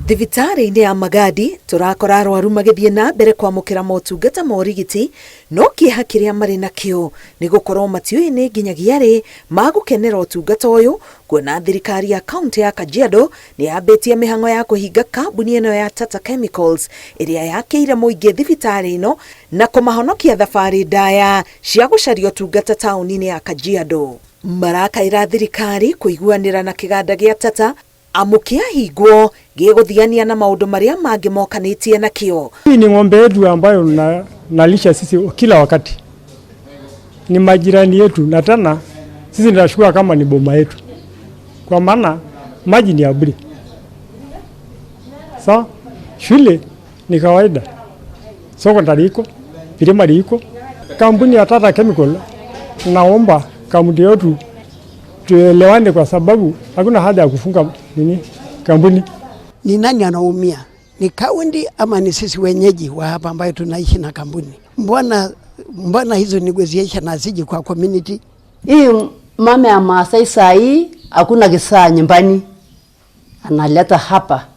Thibitarĩ-inĩ ya Magadi tũrakora arwaru magĩthiĩ na mbere kwamũkĩra motungata ma ũrigiti, no kĩeha kĩrĩa marĩ nakĩo nĩ gũkorwo matiũĩ nĩ nginyagia rĩ magũkenera ũtungata ũyũ, kuona thirikari ya kaunti ya Kajiado nĩ yambĩtie mĩhang'o ya kũhinga kambuni ĩno ya Tata Chemicals ĩrĩa yakĩire mũingĩ thibitarĩ ĩno na kũmahonokia thabarĩ ndaya cia gũcaria ũtungata taũni-inĩ ya Kajiado. Marakaĩra thirikari kũiguanĩra na kĩganda gĩa Tata amu kĩahingwo gĩgũthiania na maũndũ marĩa mangĩ mokanĩtie nakĩo. Hii ni ng'ombe yetu ambayo nalisha sisi kila wakati, ni majirani yetu, na tena sisi tunashukuru kama ni boma yetu, kwa maana maji ni ya bure. Sawa, shule ni kawaida, sekondari iko, primary iko. Kampuni ya Tata Chemical, naomba kampuni yetu tuelewane, kwa sababu hakuna haja ya kufunga nini kampuni. Ni nani anaumia? Ni kaunti ama ni sisi wenyeji wa hapa ambayo tunaishi na kampuni? Mbona hizo negotiation haziji kwa community? Hii mama ya Maasai saa hii hakuna kisaa nyumbani, analeta hapa,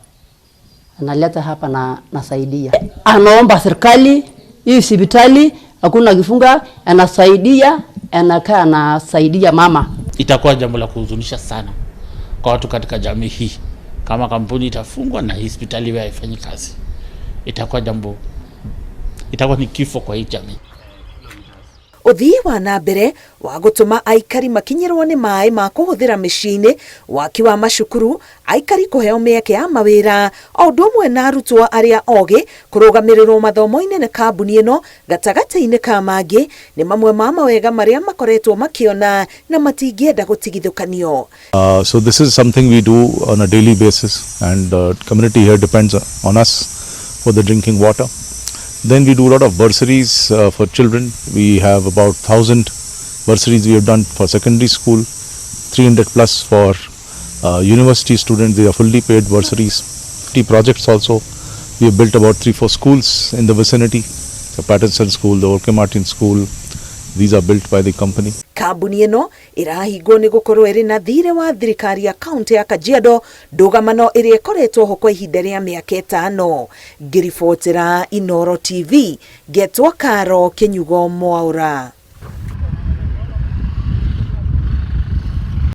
analeta hapa na nasaidia. Anaomba serikali hii hospitali hakuna kifunga, anasaidia, anakaa anasaidia mama. Itakuwa jambo la kuhuzunisha sana kwa watu katika jamii hii kama kampuni itafungwa na hii hospitali iwe haifanyi kazi, itakuwa ni kifo kwa hii jamii. Ũthii wa na mbere wa gũtũma aikari makinyĩrwo nĩ maĩ ma kũhũthĩra mĩciĩ-inĩ, waki wa macukuru, aikari kũheo mĩeke ya mawĩra, o ũndũ ũmwe na arutwo arĩa ogĩ kũrũgamĩrĩrwo mathomo-inĩ nĩ kambuni ĩno gatagatĩ-inĩ ka mangĩ, nĩ mamwe ma mawega marĩa makoretwo makĩona na matingĩenda gũtigithũkanio. So this is something we do on a daily basis, and the community here depends on us for the drinking water. Then we do a lot of bursaries for children. We have about 1,000 bursaries we have done for secondary school, 300 plus for university students. They are fully paid bursaries. The projects also, we have built about 3-4 schools in the vicinity. The Patterson School, the Orke Martin School, these are built by the company. Kambuni ĩno ĩrahingwo nĩ gũkorwo ĩrĩ na thirĩ wa thirikari ya kaunti ya Kajiado, ndũgamano ĩrĩa ĩkoretwo ho kwa ihinda rĩa mĩaka 5. Ngĩribotera Inooro TV, ngetwo Karo Kĩnyugo Mwaũra.